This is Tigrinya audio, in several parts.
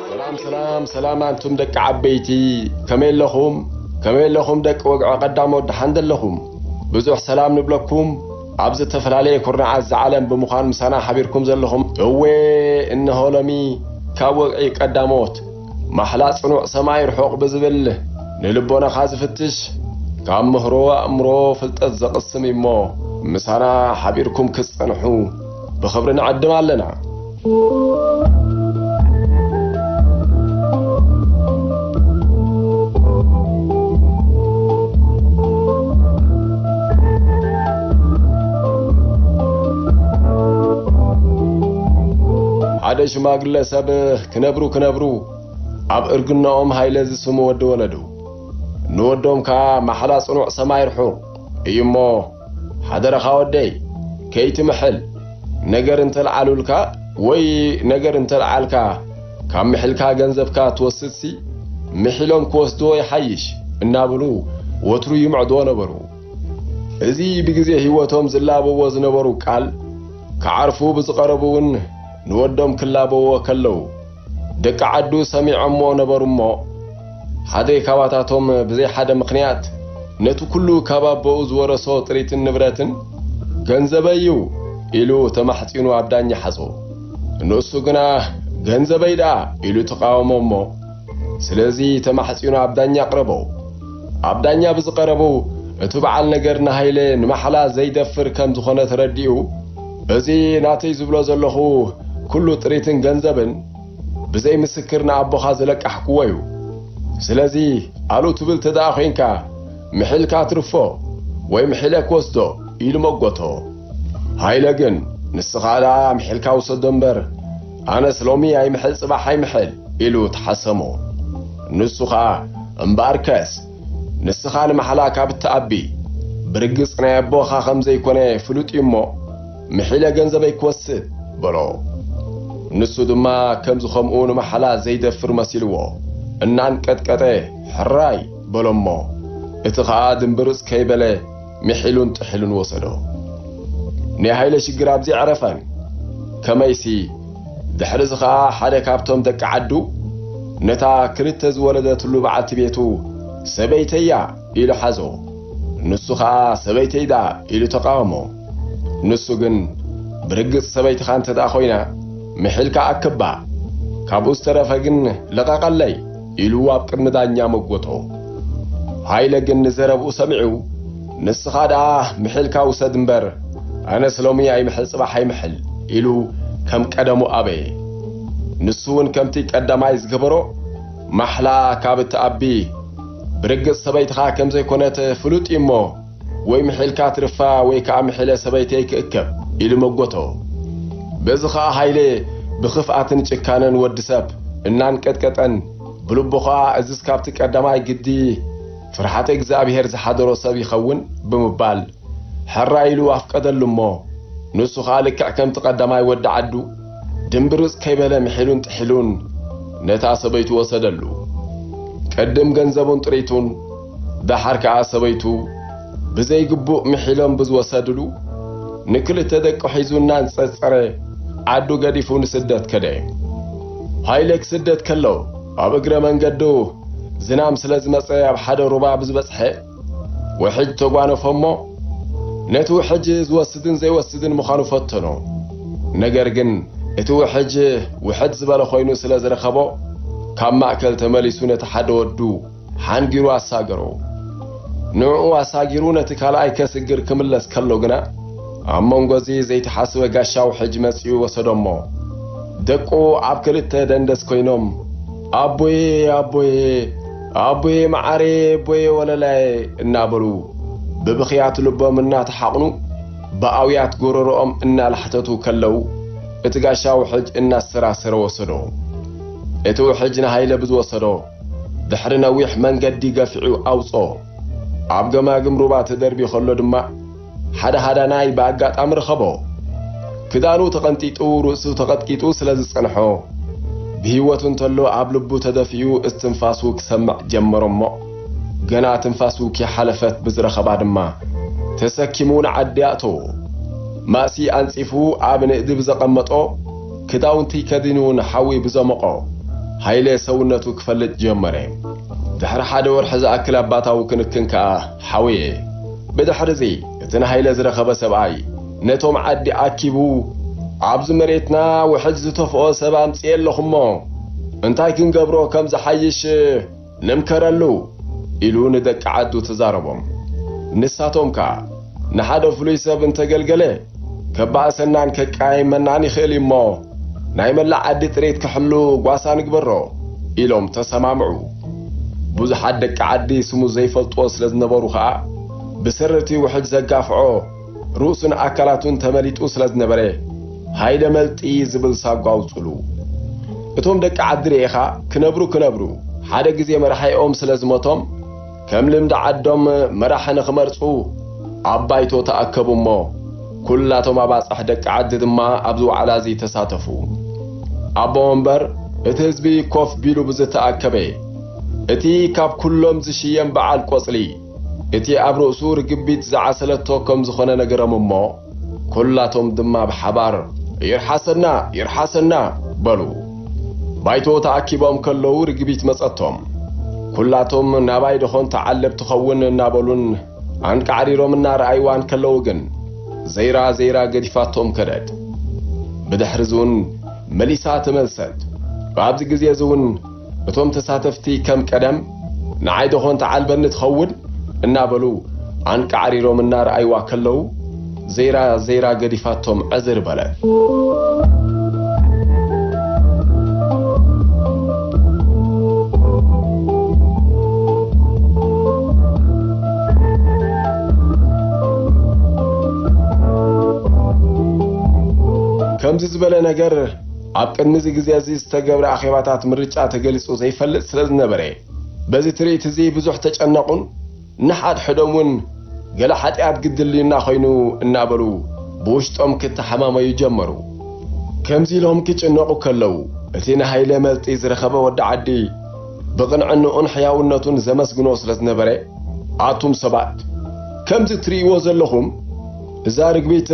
ሰላም ሰላም ሰላም፣ ኣንቱም ደቂ ዓበይቲ፣ ከመይ ኣለኹም? ከመይ ኣለኹም ደቂ ወግዒ ቀዳሞት፣ ደሓን ደለኹም? ብዙሕ ሰላም ንብለኩም። ኣብ ዝተፈላለየ ኩርናዓት ዝዓለም ብምዃን ምሳና ሓቢርኩም ዘለኹም፣ እወ፣ እንሆ ሎሚ ካብ ወግዒ ቀዳሞት፣ ማሕላ ጽኑዕ ሰማይ ርሑቕ ብዝብል፣ ንልቦናኻ ዝፍትሽ፣ ካብ ምህሮ ኣእምሮ ፍልጠት ዘቕስም እሞ፣ ምሳና ሓቢርኩም ክትጸንሑ ብኽብሪ ንዕድም ኣለና። ሓደ ሽማግለ ሰብ ክነብሩ ክነብሩ፣ ኣብ እርግናኦም ሃይለ ዝስሙ ወዲ ወለዱ። ንወዶም ከኣ ማሕላ ጽኑዕ ሰማይ ርሑቕ እዩ እሞ፣ ሓደራኻ ወደይ፣ ከይትምሕል። ነገር እንተልዓሉልካ ወይ ነገር እንተልዓልካ፣ ካብ ምሕልካ ገንዘብካ ትወስድሲ፣ ምሒሎም ክወስድዎ ይሓይሽ እናበሉ ወትሩ ይምዕድዎ ነበሩ። እዚ ብግዜ ህይወቶም ዝላበዎ ዝነበሩ ቃል፣ ክዓርፉ ብዝቐረቡ እውን ንወዶም ክላበዎ ከለዉ፣ ደቂ ዓዱ ሰሚዖሞ ነበሩ እሞ፣ ሓደ ካባታቶም ብዘይ ሓደ ምኽንያት ነቲ ኩሉ ካብ ኣቦኡ ዝወረሶ ጥሪትን ንብረትን፣ "ገንዘበይ እዩ" ኢሉ ተማሕጺኑ ኣብ ዳኛ ሓዞ። ንሱ ግና "ገንዘበይ ደኣ" ኢሉ ተቃወሞ እሞ፣ ስለዚ ተማሕጺኑ ኣብ ዳኛ ኣቕረቦ። ኣብ ዳኛ ብዝቐረቡ፣ እቲ በዓል ነገር ንሃይለ ንማሕላ ዘይደፍር ከም ዝኾነ ተረዲኡ፣ "እዚ ናተይ ዝብሎ ዘለኹ ኩሉ ጥሪትን ገንዘብን ብዘይ ምስክር ንኣቦኻ ዝለቃሕክዎ እዩ። ስለዚ ኣሉ ትብል ተደኣ ኮይንካ፣ ምሒልካ ትርፎ ወይ ምሒለ ክወስዶ" ኢሉ መጎቶ። ሃይለ ግን፣ "ንስኻ ደኣ ምሒልካ ውሰዶ እምበር፣ ኣነስ ሎሚ ኣይምሕል ጽባሕ ኣይምሕል" ኢሉ ተሓሰሞ። ንሱ ኸኣ፣ "እምበኣርከስ ንስኻ ንማሕላ ካብ እትኣቢ፣ ብርግጽ ናይ ኣቦኻ ከም ዘይኮነ ፍሉጥ እዩ እሞ፣ ምሒለ ገንዘበይ ክወስድ" በሎ። ንሱ ድማ ከምዚ ኸምኡ ንማሕላ ዘይደፍር መሲልዎ፣ እናንቀጥቀጠ "ሕራይ" በሎ እሞ፣ እቲ ኸኣ ድምብርጽ ከይበለ፣ ምሒሉን ጥሒሉን ወሰዶ። ናይ ሃይለ ሽግር ኣብዚ ኣይዓረፈን። ከመይሲ፣ ድሕሪ እዚ ኸኣ ሓደ ካብቶም ደቂ ዓዱ፣ ነታ ክልተ ዝወለደትሉ በዓልቲ ቤቱ፣ "ሰበይተይ እያ" ኢሉ ሓዞ። ንሱ ኸኣ "ሰበይተይ ደኣ" ኢሉ ተቃወሞ። ንሱ ግን፣ "ብርግጽ ሰበይትኻ እንተ ደኣ ኾይና፣ ምሒልካ ኣክባ፣ ካብኡ ዝተረፈ ግን ልቐቐለይ" ኢሉ ኣብ ቅድሚ ዳኛ መጎቶ። ሃይለ ግን ንዘረብኡ ሰሚዑ፣ "ንስኻ ደኣ ምሒልካ ውሰድ እምበር፣ ኣነስ ሎሚ ኣይምሕል ጽባሕ ኣይምሕል" ኢሉ ከም ቀደሙ ኣበየ። ንሱ እውን ከምቲ ቀዳማይ ዝገበሮ፣ "ማሕላ ካብ እትኣቢ፣ ብርግጽ ሰበይትኻ ከም ዘይኮነት ፍሉጥ እዩ እሞ፣ ወይ ምሒልካ ትርፋ ወይ ከኣ ምሒለ ሰበይተይ ክእከብ" ኢሉ መጎቶ። በዚ ኸኣ ሃይለ ብኽፍኣትን ጭካነን ወዲ ሰብ እናንቀጥቀጠን፣ ብልቡ ኸኣ "እዝስ ካብቲ ቀዳማይ ግዲ ፍርሃተ እግዚኣብሔር ዝሓደሮ ሰብ ይኸውን" ብምባል፣ ሕራይ ኢሉ ኣፍቀደሉ እሞ፣ ንሱ ኸኣ ልክዕ ከምቲ ቀዳማይ ወዲ ዓዱ፣ ድምብርጽ ከይበለ ምሒሉን ጥሒሉን ነታ ሰበይቱ ወሰደሉ። ቅድም ገንዘቡን ጥሪቱን፣ ደሓር ከኣ ሰበይቱ ብዘይግቡእ ምሒሎም ብዝወሰድሉ፣ ንክልተ ደቁ ሒዙ እናንጸጸረ ዓዱ ገዲፉ ንስደት ከደ። ሃይለ ክስደት ከሎ፣ ኣብ እግረ መንገዱ ዝናም ስለ ዝመጸ፣ ኣብ ሓደ ሩባ ብዝበጽሐ፣ ውሕጅ ተጓነፎ እሞ፣ ነቲ ውሕጅ ዝወስድን ዘይወስድን ምዃኑ ፈተኖ። ነገር ግን፣ እቲ ውሕጅ ውሕድ ዝበለ ኮይኑ ስለ ዝረኸቦ፣ ካብ ማእከል ተመሊሱ ነቲ ሓደ ወዱ ሓንጊሩ ኣሳገሮ። ንዕኡ ኣሳጊሩ ነቲ ካልኣይ ከስግር ክምለስ ከሎ ግና፣ ኣብ መንጎ እዚ ዘይተሓስበ ጋሻ ውሕጅ መጺኡ ወሰዶ እሞ፣ ደቁ ኣብ ክልተ ደንደስ ኮይኖም፣ "ኣቦዬ፣ ኣቦዬ፣ ኣቦዬ መዓረየ፣ ኣቦዬ ወለላየ" እናበሉ፣ ብብኽያት ልቦም እናተሓቕኑ፣ ብኣውያት ጎረሮኦም እናላሕተቱ ከለዉ፣ እቲ ጋሻ ውሕጅ እናሰራሰረ ወሰዶ። እቲ ውሕጅ ንሃይለ ብዝወሰዶ፣ ድሕሪ ነዊሕ መንገዲ ገፊዑ ኣውጾ። ኣብ ገማግም ሩባ ተደርቢ ከሎ ድማ፣ ሓደ ሃዳናይ ብኣጋጣሚ ረኸቦ። ክዳኑ ተቐንጢጡ፣ ርእሱ ተቐጥቂጡ ስለ ዝጸንሖ፣ ብህይወቱ እንተሎ ኣብ ልቡ ተደፊኡ እስትንፋሱ ክሰምዕ ጀመሮ'ሞ፣ ገና ትንፋሱ ከይሓለፈት ብዝረኸባ ድማ ተሰኪሙ ንዓዲ ኣእተዎ። ማእሲ ኣንጺፉ ኣብ ንእዲ ብዘቐመጦ ክዳውንቲ ከዲኑ ንሓዊ ብዘሞቖ ሃይለ ሰውነቱ ክፈልጥ ጀመረ። ድሕሪ ሓደ ወርሒ ዝኣክል ኣባታዊ ክንክን ከኣ ሓወየ። ብድሕርዚ እቲ ንሃይለ ዝረኸበ ሰብኣይ ነቶም ዓዲ ኣኪቡ፣ "ኣብዚ መሬትና ውሕጅ ዝተፍኦ ሰብ ኣምጽኤ ኣለኹሞ፣ እንታይ ክንገብሮ ከም ዝሓይሽ ንምከረሉ" ኢሉ ንደቂ ዓዱ ተዛረቦም። ንሳቶም ከኣ፣ "ንሓደ ፍሉይ ሰብ እንተገልገለ፣ ከባእሰናን ከቃይመናን ይኽእል እዩሞ፣ ናይ መላእ ዓዲ ጥሬት ክሕሉ ጓሳ ንግበሮ" ኢሎም ተሰማምዑ። ብዙሓት ደቂ ዓዲ ስሙ ዘይፈልጥዎ ስለ ዝነበሩ ኸኣ፣ ብሰሪ እቲ ውሕጅ ዘጋፍዖ ርእሱን ኣካላቱን ተመሊጡ ስለ ዝነበረ፣ ሃይለ መልጢ ዝብል ሳጓ ኣውጽሉ። እቶም ደቂ ዓዲ ርኤኻ ክነብሩ ክነብሩ፣ ሓደ ግዜ መራሒኦም ስለ ዝሞቶም፣ ከም ልምዲ ዓዶም መራሒ ንኽመርጹ ኣብ ባይቶ ተኣከቡ እሞ፣ ኩላቶም ኣባጽሕ ደቂ ዓዲ ድማ ኣብዚ ዋዕላ እዚ ተሳተፉ። ኣቦ ወንበር እቲ ህዝቢ ኮፍ ቢሉ ብዝተኣከበ፣ እቲ ካብ ኩሎም ዝሽየም በዓል ቆጽሊ፣ እቲ ኣብ ርእሱ ርግቢት ዝዓሰለቶ ከም ዝኾነ ነገሮም እሞ፣ ኩላቶም ድማ ብሓባር፣ "ይርሓሰና! ይርሓሰና!" በሉ። ባይቶ ተኣኪቦም ከለዉ ርግቢት መጸቶም። ኩላቶም ናባይ ደኾን ትዓልብ ትኸውን እናበሉን ኣንቃዕሪሮም እናረኣይዋ እንከለዉ ግን፣ ዘይራ ዘይራ ገዲፋቶም ከደት። ብድሕሪ እዚ እውን መሊሳ ተመልሰት። ኣብዚ ግዜ እዚ እውን እቶም ተሳተፍቲ ከም ቀደም፣ "ንዓይ ደኾን ትዓልበኒ ትኸውን?" እናበሉ ኣንቃዕሪሮም እናረኣይዋ ከለዉ፣ ዘይራ ዘይራ ገዲፋቶም ዕዝር በለት። ከምዚ ዝበለ ነገር ኣብ ቅድሚ እዚ ግዜ እዚ ዝተገብረ ኣኼባታት ምርጫ ተገሊጹ ዘይፈልጥ ስለ ዝነበረ፣ በዚ ትርኢት እዚ ብዙሕ ተጨነቑን ንሓድሕዶም እውን ገለ ሓጢኣት ግድልዩና ኾይኑ እናበሉ ብውሽጦም ክተሓማመዩ ጀመሩ። ከምዚ ኢሎም ክጭነቑ ከለዉ፣ እቲ ንሃይለ መልጢ ዝረኸበ ወዲ ዓዲ ብቕንዕንኡን ሕያውነቱን ዘመስግኖ ስለ ዝነበረ፣ "ኣቱም ሰባት፣ ከምዚ ትርእይዎ ዘለኹም፣ እዛ ርግቢት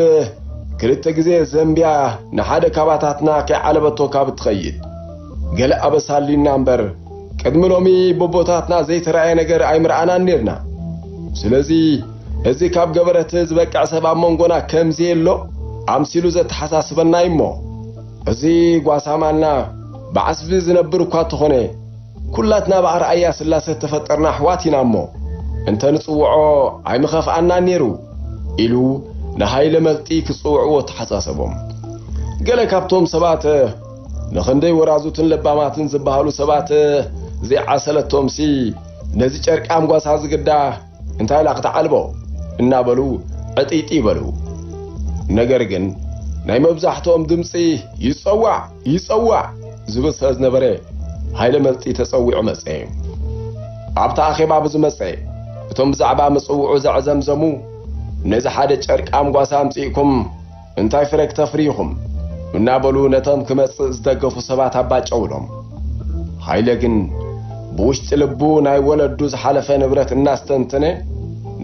ክልተ ግዜ ዘንብያ ንሓደ ካባታትና ከይዓለበቶ ካብ እትኸይድ፣ ገለ ኣበሳ ኣልዩና እምበር፣ ቅድሚ ሎሚ በቦታትና ዘይተራእየ ነገር ኣይምረኣናን ኔርና። ስለዚ፣ እዚ ካብ ገበረት ዝበቅዕ ሰብ ኣብ መንጎና ከም ዘየሎ ኣምሲሉ ዘተሓሳስበና እዩ እሞ፣ እዚ ጓሳማልና ብዓስቢ ዝነብር እኳ እንተኾነ፣ ኩላትና ብኣርኣያ ስላሰ እተፈጠርና ኣሕዋት ኢና እሞ፣ እንተ ንጽውዖ ኣይምኸፍኣናን ነይሩ" ኢሉ ንሃይለ መልጢ ክጽውዕዎ ተሓሳሰቦም። ገለ ካብቶም ሰባት፣ "ንኽንደይ ወራዙትን ለባማትን ዝበሃሉ ሰባት ዘይዓሰለቶምሲ፣ ነዚ ጨርቃም ጓሳ ዝግዳ እንታይ ኢላ ክትዓልቦ?" እናበሉ ዕጢጢ ይበሉ። ነገር ግን ናይ መብዛሕትኦም ድምፂ "ይፀዋዕ! ይፀዋዕ!" ዝብል ስለ ዝነበረ፣ ሃይለ መልጢ ተፀዊዑ መፀ። ኣብቲ ኣኼባ ብዝመፀ፣ እቶም ብዛዕባ መፀውዑ ዘዕዘምዘሙ፣ "ነዚ ሓደ ጨርቃም ጓሳ ኣምፂእኩም እንታይ ፍረ ክተፍሪ ኢኹም?" እናበሉ ነቶም ክመጽእ ዝደገፉ ሰባት ኣባጨውሎም። ሃይለ ግን ብውሽጢ ልቡ ናይ ወለዱ ዝሓለፈ ንብረት እናስተንተነ፣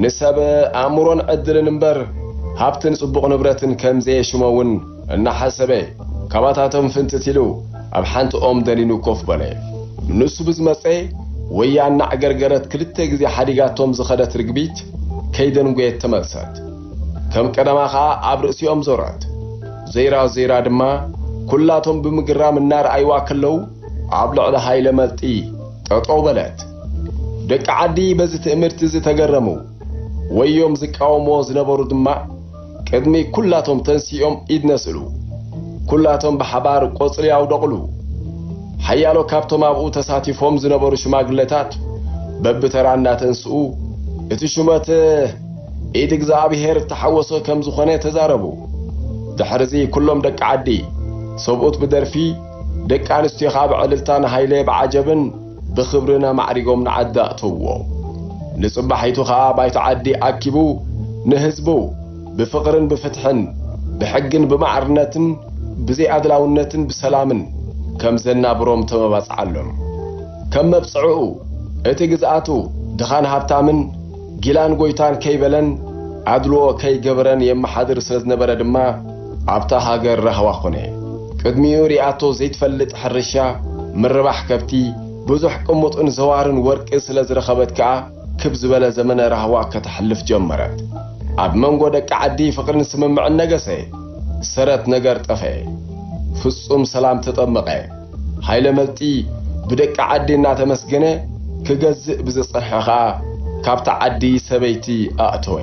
ንሰብ ኣእምሮን ዕድልን እምበር ሃብትን ጽቡቕ ንብረትን ከም ዘየሽሞ እውን እናሓሰበ፣ ካባታቶም ፍንትት ኢሉ ኣብ ሓንቲ ኦም ደኒኑ ኮፍ በለ። ንሱ ብዝመጸ ወያ እናዕገርገረት ክልተ ግዜ ሓዲጋቶም ዝኸደት ርግቢት ከይደንጎየት ተመልሰት። ከም ቀደማ ኸኣ ኣብ ርእሲኦም ዞረት። ዘይራ ዘይራ ድማ ኩላቶም ብምግራም እናረኣይዋ ከለዉ፣ ኣብ ልዕሊ ሃይለ መልጢ ጠጠው በለት። ደቂ ዓዲ በዚ ትእምርቲ እዚ ተገረሙ። ወዮም ዝቃወምዎ ዝነበሩ ድማ ቅድሚ ኩላቶም ተንሲኦም ኢድ ነስእሉ። ኩላቶም ብሓባር ቆጽሊ ኣውደቕሉ። ሓያሎ ካብቶም ኣብኡ ተሳቲፎም ዝነበሩ ሽማግለታት በብተራ እናተንስኡ፣ እቲ ሹመት ኢድ እግዚኣብሔር እተሓወሶ ከም ዝኾነ ተዛረቡ። ድሕርዚ ኩሎም ደቂ ዓዲ፣ ሰብኡት ብደርፊ፣ ደቂ ኣንስትዮ ኸኣ ብዕልልታ ንሃይለ ብዓጀብን ብኽብርን ኣማዕሪጎም ንዓዲ ኣእተውዎ። ንጽባሒቱ ኸኣ ባይቶ ዓዲ ኣኪቡ ንህዝቡ ብፍቕርን ብፍትሕን ብሕግን ብማዕርነትን ብዘይኣድላውነትን ብሰላምን ከም ዘናብሮም ተመባጽዓሎም። ከም መብጽዕኡ፣ እቲ ግዝኣቱ ድኻን ሃብታምን ጊላን ጎይታን ከይበለን ኣድልዎ ከይገበረን የመሓድር ስለ ዝነበረ ድማ፣ ኣብታ ሃገር ራህዋ ኾነ። ቅድሚኡ ሪኣቶ ዘይትፈልጥ ሕርሻ፣ ምርባሕ ከብቲ፣ ብዙሕ ቅሙጥን ዘዋርን ወርቂ ስለ ዝረኸበት ከኣ፣ ክብ ዝበለ ዘመነ ራህዋ ከተሕልፍ ጀመረት። ኣብ መንጎ ደቂ ዓዲ ፍቕርን ስምምዕን ነገሰ። ሰረት ነገር ጠፍአ። ፍጹም ሰላም ተጠመቐ። ሃይለ መልጢ ብደቂ ዓዲ እናተመስገነ፣ ክገዝእ ብዝጸንሐ ኸኣ ካብታ ዓዲ ሰበይቲ ኣእተወ።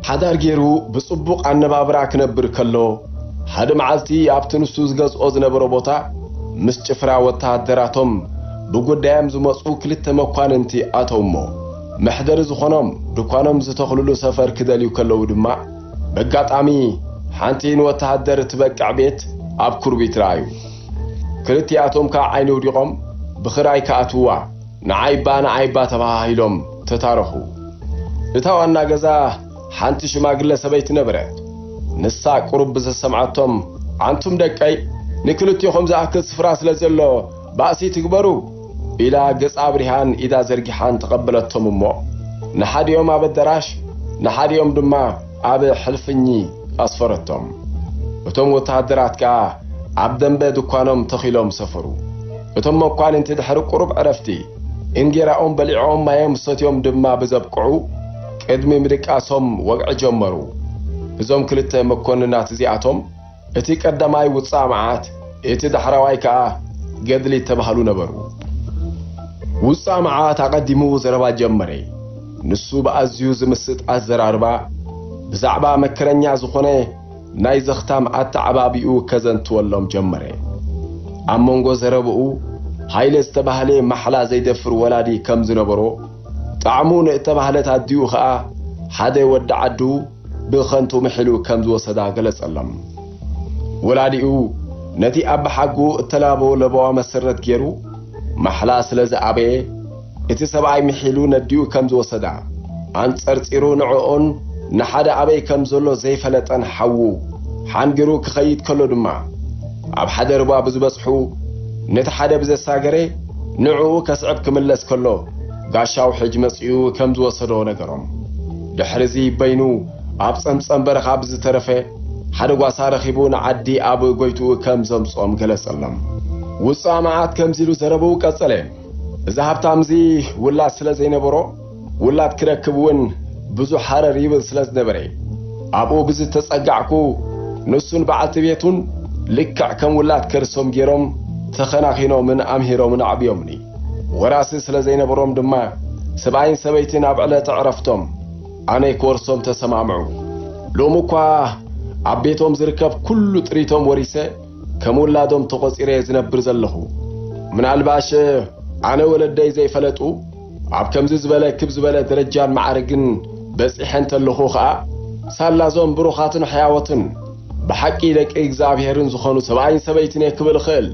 ሓዳር ገይሩ ብጽቡቕ ኣነባብራ ክነብር ከሎ፣ ሓደ መዓልቲ ኣብቲ ንሱ ዝገዝኦ ዝነበረ ቦታ ምስ ጭፍራ ወተሃደራቶም ብጉዳዮም ዝመጹ ክልተ መኳንንቲ ኣተው እሞ፣ መሕደሪ ዝኾኖም ድኳኖም ዝተኽልሉ ሰፈር ክደልዩ ከለዉ ድማ፣ በጋጣሚ ሓንቲ ንወተሃደር እትበቅዕ ቤት ኣብ ኩርቢት ረኣዩ። ክልቲኣቶም ከኣ ዓይኒ ውዲቖም ብኽራይ ክኣትውዋ፣ ንዓይባ ንዓይባ ተባሃሂሎም ተታረኹ። እታ ዋና ገዛ ሓንቲ ሽማግለ ሰበይቲ ነበረት። ንሳ ቁሩብ ብዝሰምዓቶም፣ "ኣንቱም ደቀይ፣ ንክልቲኹም ዝኣክል ስፍራ ስለ ዘሎ ባእሲ ትግበሩ" ኢላ ገጻ ኣብሪሃን ኢዳ ዘርጊሓን ተቐበለቶም እሞ፣ ንሓዲኦም ኣብ ኣዳራሽ፣ ንሓዲኦም ድማ ኣብ ሕልፍኚ ኣስፈረቶም። እቶም ወተሃደራት ከኣ ኣብ ደንበ ድኳኖም ተኺሎም ሰፈሩ። እቶም መኳንንቲ ድሕሪ ቁሩብ ዕረፍቲ፣ እንጌራኦም በሊዖም ማዮም ሰትዮም ድማ ብዘብቅዑ፣ ቅድሚ ምድቃሶም ወግዒ ጀመሩ። እዞም ክልተ መኮንናት እዚኣቶም፣ እቲ ቀዳማይ ውጻእ መዓት፣ እቲ ዳሕራዋይ ከኣ ገድሊ እተባህሉ ነበሩ። ውጻእ መዓት ኣቐዲሙ ዘረባ ጀመረ። ንሱ ብኣዝዩ ዝምስጥ ኣዘራርባ፣ ብዛዕባ መከረኛ ዝኾነ ናይ ዘኽታም ኣተዓባቢኡ ከዘንትወሎም ጀመረ። ኣብ መንጎ ዘረብኡ፣ ሃይለ ዝተባህለ ማሕላ ዘይደፍር ወላዲ ከም ዝነበሮ፣ ጣዕሙ ንእተባህለት ኣዲኡ ኸኣ ሓደ ወዲ ዓዱ ብኸንቱ ምሒሉ ከም ዝወሰዳ ገለጸሎም። ወላዲኡ ነቲ ኣባሓጎኡ እተላበዎ ለበዋ መሰረት ገይሩ፣ ማሕላ ስለ ዝኣበየ፣ እቲ ሰብኣይ ምሒሉ ነዲኡ ከም ዝወሰዳ፣ ኣንጸርጺሩ ንዕኡን ንሓደ ኣበይ ከም ዘሎ ዘይፈለጠን ሓዉ ሓንጊሩ ክኸይድ ከሎ ድማ፣ ኣብ ሓደ ሩባ ብዝበጽሑ፣ ነቲ ሓደ ብዘሳገረ፣ ንዕኡ ከስዕብ ክምለስ ከሎ፣ ጋሻ ውሕጅ መጺኡ ከም ዝወሰዶ ነገሮም። ድሕሪዚ በይኑ ኣብ ጸምጸም በረኻ ብዝተረፈ ሓደ ጓሳ ረኺቡ ንዓዲ ኣብ ጎይትኡ ከም ዘምጽኦም ገለጸሎም። ውጻእ መዓት ከምዚ ኢሉ ዘረብኡ ቀጸለ። እዚ ሃብታምዚ ውላድ ስለ ዘይነበሮ፣ ውላድ ክረክብ እውን ብዙሕ ሃረር ይብል ስለ ዝነበረ፣ ኣብኡ ብዝተጸጋዕኩ፣ ንሱን በዓልቲ ቤቱን ልክዕ ከም ውላድ ከርሶም ገይሮም ተኸናኺኖምን ኣምሂሮምን ኣዕብዮምኒ። ወራሲ ስለ ዘይነበሮም ድማ፣ ሰብኣይን ሰበይትን ኣብ ዕለተ ዕረፍቶም ኣነ ክወርሶም ተሰማምዑ። ሎሚ እኳ ኣብ ቤቶም ዝርከብ ኩሉ ጥሪቶም ወሪሰ፣ ከም ውላዶም ተቖጺረ ዝነብር ዘለኹ። ምናልባሽ ኣነ ወለደይ ዘይፈለጡ፣ ኣብ ከምዚ ዝበለ ክብ ዝበለ ደረጃን መዓርግን በጺሐ እንተለኹ ኸኣ፣ ሳላዞም ብሩኻትን ሕያዎትን ብሓቂ ደቂ እግዚኣብሄርን ዝኾኑ ሰብኣይን ሰበይትን እየ ክብል እኽእል።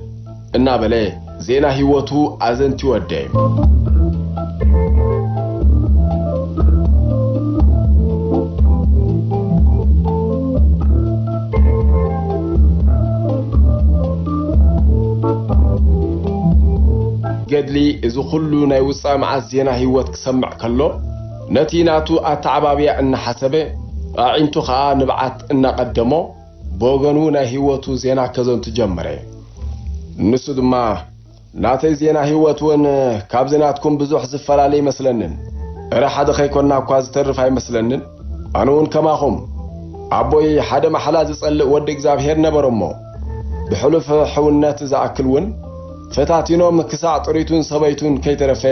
እናበለ ዜና ህይወቱ ኣዘንቲ ወደ። ገድሊ እዚ ኩሉ ናይ ውጻእ መዓት ዜና ህይወት ክሰምዕ ከሎ፣ ነቲ ናቱ ኣተዓባብያ እናሓሰበ፣ ኣዒንቱ ኸኣ ንብዓት እናቐደሞ፣ ብወገኑ ናይ ህይወቱ ዜና ከዘንቱ ጀመረ። ንሱ ድማ፣ "ናተይ ዜና ህይወት እውን ካብዚ ናትኩም ብዙሕ ዝፈላለ ኣይመስለንን። እረ ሓደ ኸይኮንና እኳ ዝተርፍ ኣይመስለንን። ኣነ እውን ከማኹም ኣቦይ ሓደ ማሕላ ዝጸልእ ወዲ እግዚኣብሔር ነበረ እሞ፣ ብሕሉፍ ሕውነት ዝኣክል እውን ፈታቲኖም ክሳዕ ጥሪቱን ሰበይቱን ከይተረፈ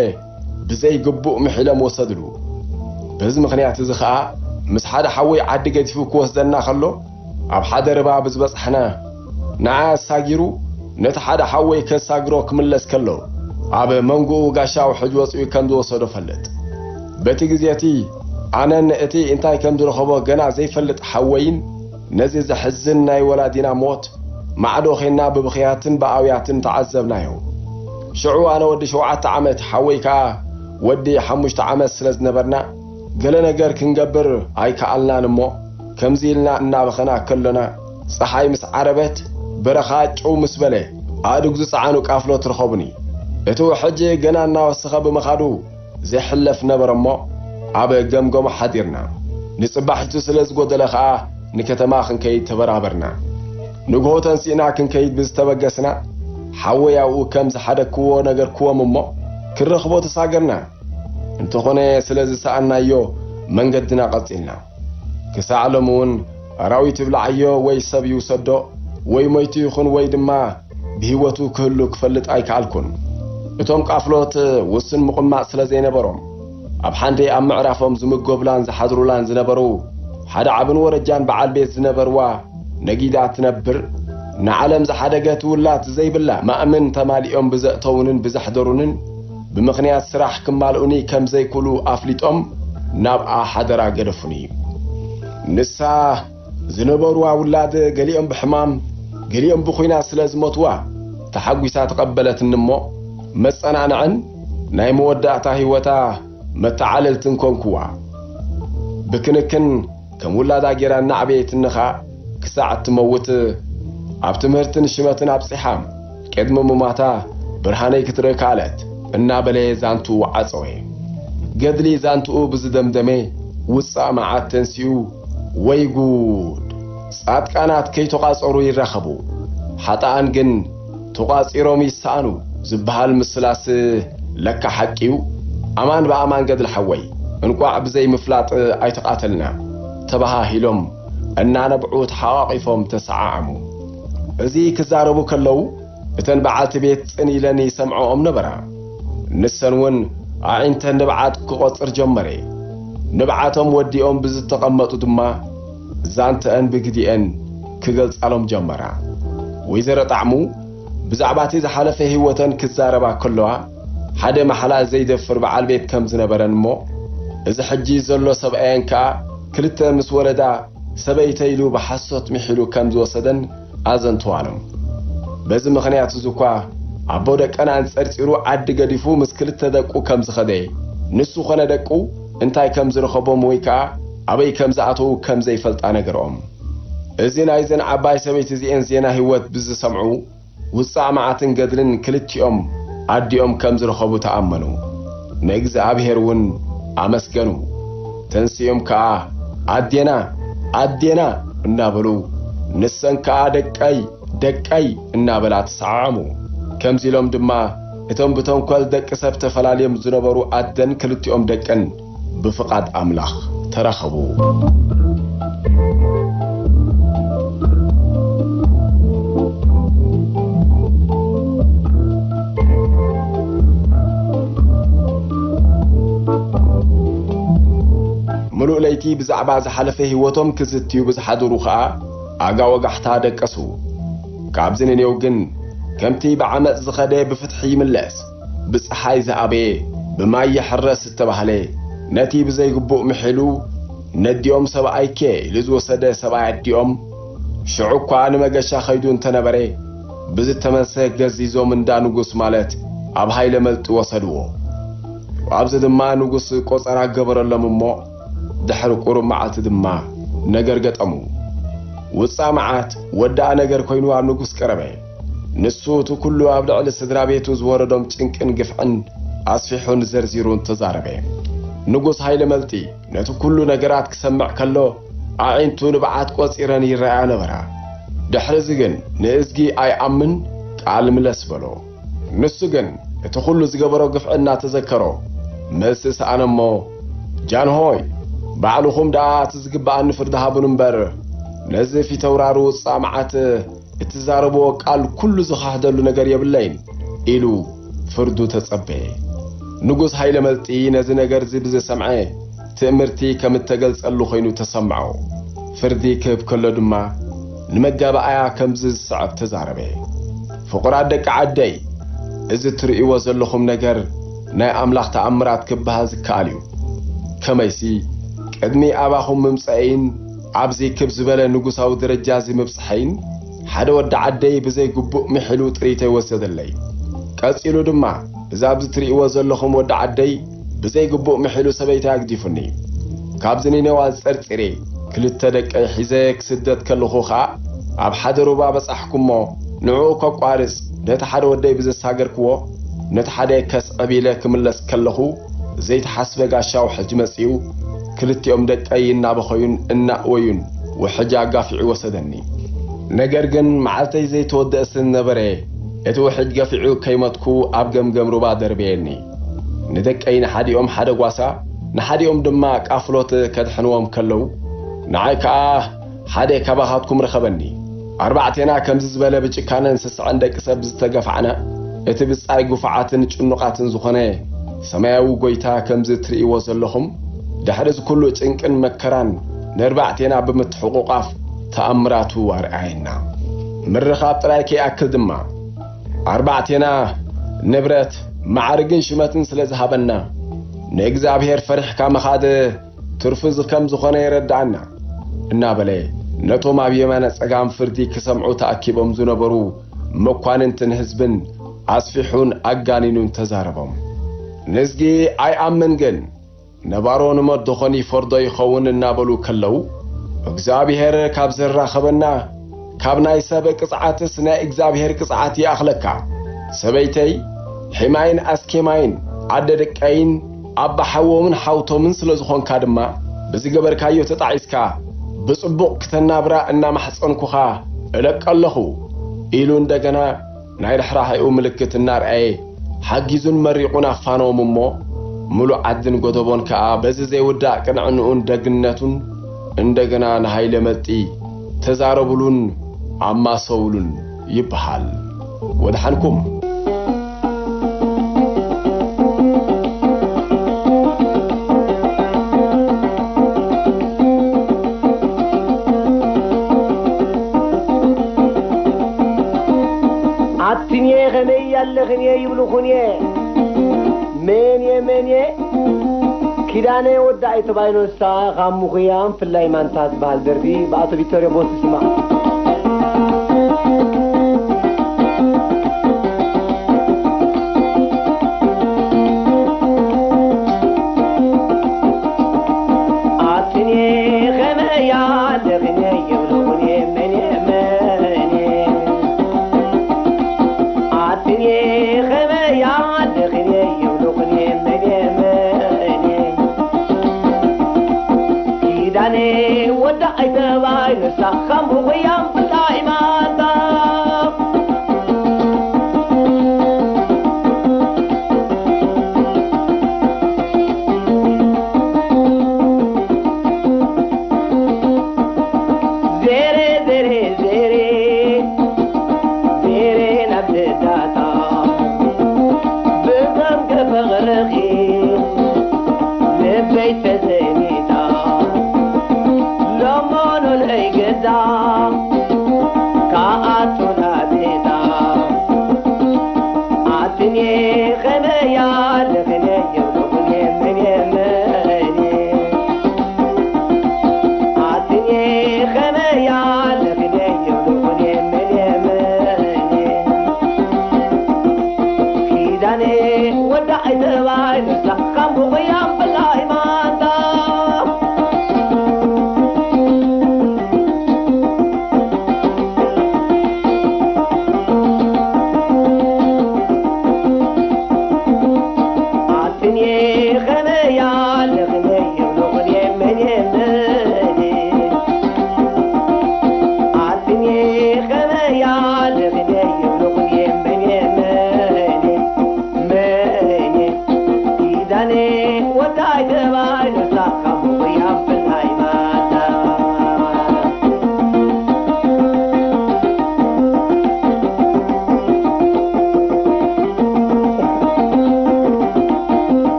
ብዘይግቡእ ምሒሎም ወሰድሉ። በዚ ምኽንያት እዚ ኸኣ ምስ ሓደ ሓወይ ዓዲ ገዲፉ ክወስደና ኸሎ፣ ኣብ ሓደ ርባ ብዝበጻሕና፣ ንዓ ኣሳጊሩ ነቲ ሓደ ሓወይ ከሳግሮ ክምለስ ከሎ፣ ኣብ መንጎኡ ጋሻ ውሕጅ ወጺኡ ከም ዝወሰዶ ፈልጥ። በቲ ግዜ እቲ ኣነን እቲ እንታይ ከም ዝረኸቦ ገና ዘይፈልጥ ሓወይን ነዚ ዘሕዝን ናይ ወላዲና ሞት ማዕዶ ኼንና ብብኽያትን ብኣውያትን ተዓዘብናዮ። ሽዑ ኣነ ወዲ ሸውዓተ ዓመት፣ ሓወይ ከኣ ወዲ ሓሙሽተ ዓመት ስለ ዝነበርና፣ ገለ ነገር ክንገብር ኣይከኣልናን እሞ፣ ከምዚ ኢልና እናበኸና ከሎና፣ ጸሓይ ምስ ዓረበት፣ በረኻ ጭው ምስ በለ፣ ኣእዱግ ዝጸዓኑ ቃፍሎት ረኸቡኒ። እቲ ውሕጅ ገና እናወሰኸ ብምኻዱ፣ ዘይሕለፍ ነበረ እሞ፣ ኣብ ገምገሞ ሓዲርና። ንጽባሒቱ ስለ ዝጎደለ ኸኣ ንከተማ ክንከይድ ተበራበርና። ንግሆ ተንሲእና ክንከይድ ብዝተበገስና፣ ሓወይ ኣብኡ ከም ዝሓደግክዎ ነገርክዎም እሞ፣ ክንረኽቦ ተሳገርና። እንተኾነ ስለ ዝሰኣናዮ መንገድና ቀጺልና። ክሳዕ ሎሚ እውን ኣራዊት ይብልዓዮ ወይ ሰብ ይውሰዶ ወይ ሞይቱ ይኹን ወይ ድማ ብህይወቱ ክህሉ ክፈልጥ ኣይከኣልኩን። እቶም ቃፍሎት ውስን ምቕማጥ ስለ ዘይነበሮም፣ ኣብ ሓንደይ ኣብ ምዕራፎም ዝምገቡላን ዝሓድሩላን ዝነበሩ ሓደ ዓብን ወረጃን በዓል ቤት ዝነበርዋ ነጊዳ ትነብር፣ ንዓለም ዝሓደገት ውላት ዘይብላ ማእምን ተማሊኦም ብዘእተዉንን ብዘሕደሩንን፣ ብምኽንያት ስራሕ ክማልኡኒ ከም ዘይክእሉ ኣፍሊጦም ናብኣ ሓደራ ገደፉኒ። ንሳ ዝነበርዋ ውላድ ገሊኦም ብሕማም፣ ገሊኦም ብኹናት ስለ ዝሞትዋ፣ ተሓጒሳ ተቐበለትኒ እሞ፣ መጸናንዕን ናይ መወዳእታ ህይወታ መተዓለልትን ኮንኩዋ። ብክንክን ከም ውላዳ ጌራ እናዕበየትኒ ኸኣ፣ ክሳዕ እትመውት ኣብ ትምህርትን ሽመትን ኣብጺሓ፣ ቅድሚ ምማታ ብርሃነይ ክትርኢ ከኣለት፣ እናበለ ዛንትኡ ዓጸወ። ገድሊ ዛንትኡ ብዝደምደመ፣ ውጻእ መዓት ተንሲኡ፣ ወይ ጉድ! ጻድቃናት ከይተቋጸሩ ይራኸቡ፣ ሓጥኣን ግን ተቋጺሮም ይሰኣኑ ዝበሃል ምስላስ ለካ ሓቂ እዩ። ኣማን ብኣማን ገድሊ ሓወይ፣ እንቋዕ ብዘይ ምፍላጥ ኣይተቓተልና፣ ተበሃሂሎም እናነብዑ ተሓቋቒፎም ተሰዓዓሙ። እዚ ክዛረቡ ከለዉ፣ እተን በዓልቲ ቤት ጽን ኢለን ይሰምዐኦም ነበራ። ንሰን እውን ኣዒንተን ንብዓት ክቖጽር ጀመረ። ንብዓቶም ወዲኦም ብዝተቐመጡ ድማ ዛንተአን ብግዲአን ክገልጻሎም ጀመራ። ወይዘሮ ጣዕሙ ብዛዕባ እቲ ዝሓለፈ ህይወተን ክዛረባ ከለዋ፣ ሓደ ማሕላ ዘይደፍር በዓል ቤት ከም ዝነበረን እሞ፣ እዚ ሕጂ ዘሎ ሰብኣየን ከኣ ክልተ ምስ ወለዳ ሰበይተይ ኢሉ ብሓሶት ምሒሉ ከም ዝወሰደን ኣዘንትዋሎም። በዚ ምኽንያት እዚ እኳ ኣቦ ደቀን ኣንጸርጺሩ ዓዲ ገዲፉ ምስ ክልተ ደቁ ከም ዝኸደ፣ ንሱ ኾነ ደቁ እንታይ ከም ዝረኸቦም ወይ ከኣ ኣበይ ከም ዝኣተዉ ከም ዘይፈልጣ ነገርኦም። እዚ ናይዘን ዓባይ ሰበይቲ እዚኤን ዜና ህይወት ብዝሰምዑ፣ ውጻእ መዓትን ገድልን ክልቲኦም ኣዲኦም ከም ዝረኸቡ ተኣመኑ። ንእግዚኣብሔር እውን ኣመስገኑ። ተንሲኦም ከኣ፣ "ኣዴና፣ ኣዴና!" እናበሉ፣ ንሰን ከኣ፣ "ደቀይ፣ ደቀይ!" እናበላ ተሰዓዓሙ። ከምዚ ኢሎም ድማ እቶም ብተንኮል ደቂ ሰብ ተፈላልዮም ዝነበሩ ኣደን ክልቲኦም ደቀን ብፍቓድ ኣምላኽ ተራኸቡ። ምሉእ ለይቲ ብዛዕባ ዝሓለፈ ህይወቶም ክዝትዩ ብዝሓደሩ ኸኣ ኣጋ ወጋሕታ ደቀሱ። ካብዚ ንኔው ግን ከምቲ ብዓመጽ ዝኸደ ብፍትሒ ይምለስ፣ ብጸሓይ ዝኣበየ ብማይ ይሕረስ እተባህለ፣ ነቲ ብዘይግቡእ ምሒሉ ነዲኦም ሰብኣይከ ኢሉ ዝወሰደ ሰብኣይ ኣዲኦም፣ ሽዑ እኳ ንመገሻ ኸይዱ እንተነበረ፣ ብዝተመንሰ ገዚዞም እንዳ ንጉስ ማለት ኣብ ሃይለ መልጢ ወሰድዎ። ኣብዚ ድማ ንጉስ ቆጸራ ገበረሎም እሞ፣ ድሕሪ ቁሩብ መዓልቲ ድማ ነገር ገጠሙ። ውጻእ መዓት ወዳኣ ነገር ኮይኑ ኣብ ንጉስ ቀረበ። ንሱ እቲ ኩሉ ኣብ ልዕሊ ስድራ ቤቱ ዝወረዶም ጭንቅን ግፍዕን ኣስፊሑን ዘርዚሩን ተዛረበ። ንጉስ ሃይለ መልጢ ነቲ ኩሉ ነገራት ክሰምዕ ከሎ፣ ኣዒንቱ ንብዓት ቆጺረን ይረኣያ ነበራ። ድሕሪ እዚ ግን ንእዝጊ ኣይኣምን ቃል ምለስ በሎ። ንሱ ግን እቲ ኩሉ ዝገበሮ ግፍዒ እናተዘከሮ መልሲ ሰኣነ እሞ፣ "ጃንሆይ፣ ባዕልኹም ደኣ እቲ ዝግብኣኒ ፍርዲ ሃቡኒ እምበር፣ ነዚ ፊተውራሪ ውጻእ መዓት እትዛረብዎ ቃል ኩሉ ዝኻህደሉ ነገር የብለይን ኢሉ ፍርዱ ተጸበየ። ንጉስ ሃይለ መልጢ ነዚ ነገር እዚ ብዝሰምዐ ትእምርቲ ከም እተገልጸሉ ኮይኑ ተሰምዖ። ፍርዲ ክህብ ከሎ ድማ ንመጋባእያ ከምዚ ዝስዕብ ተዛረበ። ፍቑራት ደቂ ዓደይ፣ እዚ እትርእይዎ ዘለኹም ነገር ናይ ኣምላኽ ተኣምራት ክበሃል ዝከኣል እዩ። ከመይሲ ቅድሚ ኣባኹም ምምጸእይን ኣብዚ ክብ ዝበለ ንጉሳዊ ደረጃ እዚ ምብጽሐይን ሓደ ወዲ ዓደይ ብዘይ ግቡእ ምሒሉ ጥሪተይ ወሰደለይ። ቀጺሉ ድማ እዚ ኣብዚ እትርእይዎ ዘለኹም ወዲ ዓደይ ብዘይ ግቡእ ምሒሉ ሰበይተይ ኣግዲፉኒ። ካብዚ ኒነዋ ጸርጺረ ክልተ ደቀይ ሒዘ ክስደት ከለኹ ኸኣ ኣብ ሓደ ሩባ በጻሕኩሞ ንዕኡ ከቋርጽ ነቲ ሓደ ወደይ ብዘሳገርክዎ ነቲ ሓደ ከስዕብ ኢለ ክምለስ ከለኹ ዘይተሓስበ ጋሻ ውሕጅ መጺኡ ክልቲኦም ደቀይ እናበኸዩን እናእወዩን ውሕጅ ኣጋፊዑ ወሰደኒ። ነገር ግን መዓልተይ ዘይተወደአ ስለ ዝነበረ እቲ ውሕጅ ገፊዑ ከይሞትኩ ኣብ ገምገም ሩባ ደርበየኒ። ንደቀይ ንሓዲኦም ሓደ ጓሳ ንሓዲኦም ድማ ቃፍሎት ከድሕንዎም ከለዉ ንዓይ ከኣ ሓደ ካባኻትኩም ረኸበኒ። ኣርባዕቴና ከምዚ ዝበለ ብጭካነን ስስዐን ደቂ ሰብ ዝተገፋዕና እቲ ብጻይ ግፉዓትን ጭኑቓትን ዝኾነ ሰማያዊ ጐይታ ከምዚ እትርእይዎ ዘለኹም ድሕሪ እዚ ኩሉ ጭንቅን መከራን ንኣርባዕቴና ብምትሕቑቓፍ ተኣምራቱ ኣርኣየና። ምርኻብ ጥራይ ከይኣክል ድማ ኣርባዕቴና ንብረት ማዕርግን ሽመትን ስለ ዝሃበና ንእግዚኣብሔር ፈሪሕካ ምኻድ ትርፊ ዝ-፣ ከም ዝኾነ የረድኣና እናበለ ነቶም ኣብ የማነ ጸጋም ፍርዲ ክሰምዑ ተኣኪቦም ዝነበሩ መኳንንትን ህዝብን ኣስፊሑን ኣጋኒኑን ተዛረቦም። ንዝጊ ኣይኣምን ግን ነባሮ ንመርዶኾን ይፈርዶ ይኸውን እናበሉ ከለዉ እግዚኣብሔር ካብ ዘራኸበና ካብ ናይ ሰብ ቅጽዓትስ ናይ እግዚኣብሔር ቅጽዓት ይኣኽለካ። ሰበይተይ ሒማይን ኣስኬማይን ኣደ ደቀይን ኣባ ሓዎምን ሓውቶምን ስለ ዝኾንካ ድማ ብዝገበርካዮ ተጣዒስካ ብጽቡቕ ክተናብራ እናማሕጸንኩኻ እለቀ ኣለኹ ኢሉ እንደገና ናይ ርሕራሄኡ ምልክት እናርኣየ ሓጊዙን መሪቑን ኣፋነዎም እሞ፣ ምሉእ ዓድን ጎደቦን ከኣ በዚ ዘይውዳእ ቅንዕንኡን ደግነቱን እንደገና ንሃይለ መልጢ ተዛረቡሉን ኣማሰውሉን ይበሃል። ወድሓንኩም። ኣትንየ ከመይ ኣለኽንየ ይብልኹንየ። መንየ መንየ ኪዳነ ወዲ ኣይተባይኖ ንሳ ካብ ምኹያም ፍላይ ማንታ ዝበሃል ደርፊ ብኣቶ ቪክቶርዮ ቦስ ይስማዕ። ኣትንየ ከመይ ኣለኽንየ ይብልኹንየ መንየ መንየ። ኣትንየ ከመይ ኣለኽንየ ይብልኹንየ መንየ መንየ። ኪዳነ ወዳ ኣይተባይ ንሳ ካብ ምኹያም ብጣዕማ ኣንታ። ዜሬ ዜሬ ዜሬ ዜሬ ናብ ልዳታ ብዘንገ ፍቕርኺ ልበይ ተዘኒታ ሎሞኖለይ ገዛ ከኣቱና ቤታ ኣትንየ ከመይ ኣለኽንየ የብልኹን የመን የመን ኣትንየ ከመይ ኣለኽንየ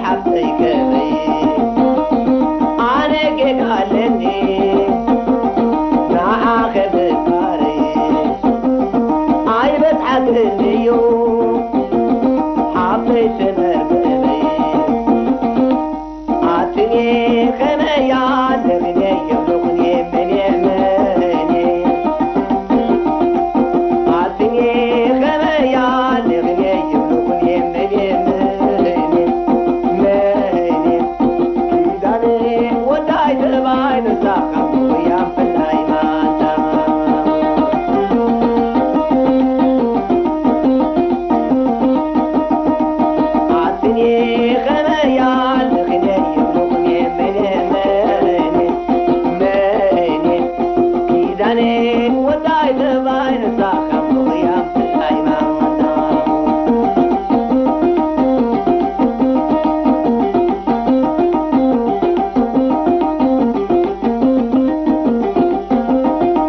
ሓፍተይ